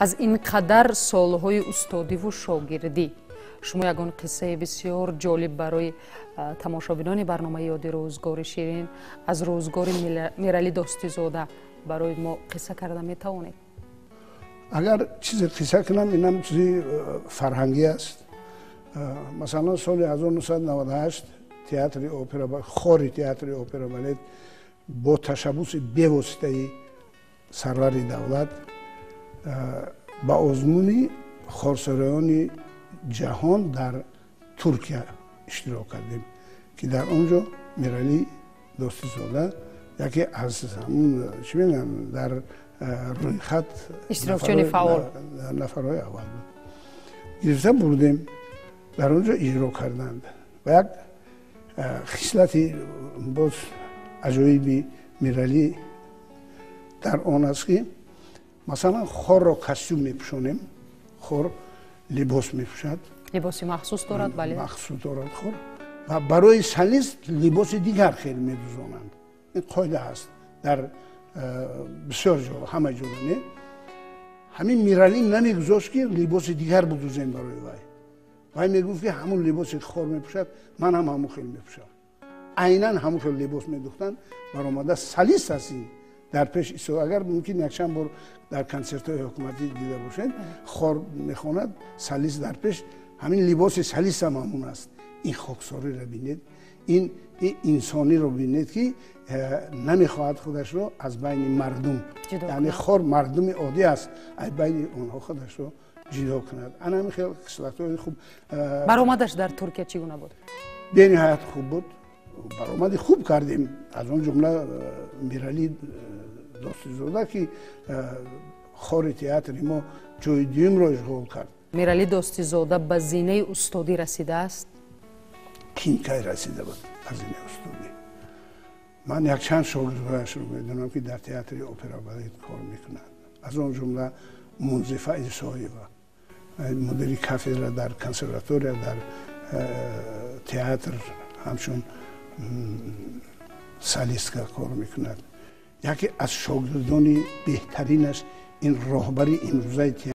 Аз ин қадар солҳои устодиву шогирдӣ шумо ягон қиссаи бисёр ҷолиб барои тамошобинони барномаи «Ёди рӯзгори ширин» аз рӯзгори Миралӣ Достизода барои мо қисса карда метавонед? Агар чизе қисса кунам, инам чизи фарҳангӣ аст. Масалан, соли 1998 театри опера, хори театри опера балет бо ташаббуси бевоситаи сарвари давлат ба озмуни хорсароёни ҷаҳон дар Туркия иштирок кардем, ки дар он ҷо Миралӣ Достизода яке аз ҳамун, чӣ мегӯям, дар рӯйхат иштирокчиёни фаъол нафарҳои аввал буд. Гирифта бурдем, дар он ҷо иҷро карданд. Ва як хислати боз аҷоиби Миралӣ дар он аст, ки масалан хорро костюм мепӯшонем, хор либос мепӯшад. Либоси махсус дорад, бале. Махсус дорад хор, ва барои солист либоси дигар хел медӯзонанд. Ин қоида аст дар бисёр ҷо, ҳама ҷо не. Ҳамин Миралӣ намегузошт, ки либоси дигар будӯзем барои вай. Вай мегуфт, ки ҳамун либосе ки хор мепӯшад, ман ҳам ҳамун хел мепӯшам. Айнан ҳамун хел либос медухтанд. Баромада, солист аст ин, дар пеш исто. Агар мумкин якчанд бор дар консертҳои ҳукуматӣ дида бошед, хор мехонад, солист дар пеш, ҳамин либоси солист ҳам ҳамун аст. Ин хоксориро бинед, ин инсониро бинед, ки намехоҳад худашро аз байни мардум, яъне хор мардуми оддӣ аст, аз байни онҳо худашро ҷудо кунад. Ана ҳамин хел хислатҳои хуб. Баромадаш дар Туркия чӣ гуна буд? Бениҳоят хуб буд, баромади хуб кардем. Аз он ҷумла Миралӣ Достизода, ки хори театри мо ҷои дуюмро ишғол кард. Миралӣ Достизода ба зинаи устодӣ расидааст? Кин кай расида буд ба зинаи устодӣ? Ман якчанд шогирдҳояшро медонам, ки дар театри опера балет кор мекунанд, аз он ҷумла Мунзифа Исоева, мудири кафедра дар консерватория, дар театр ҳамчун солистка кор мекунад. Яке аз шогирдони беҳтаринаш ин роҳбари имрӯзаи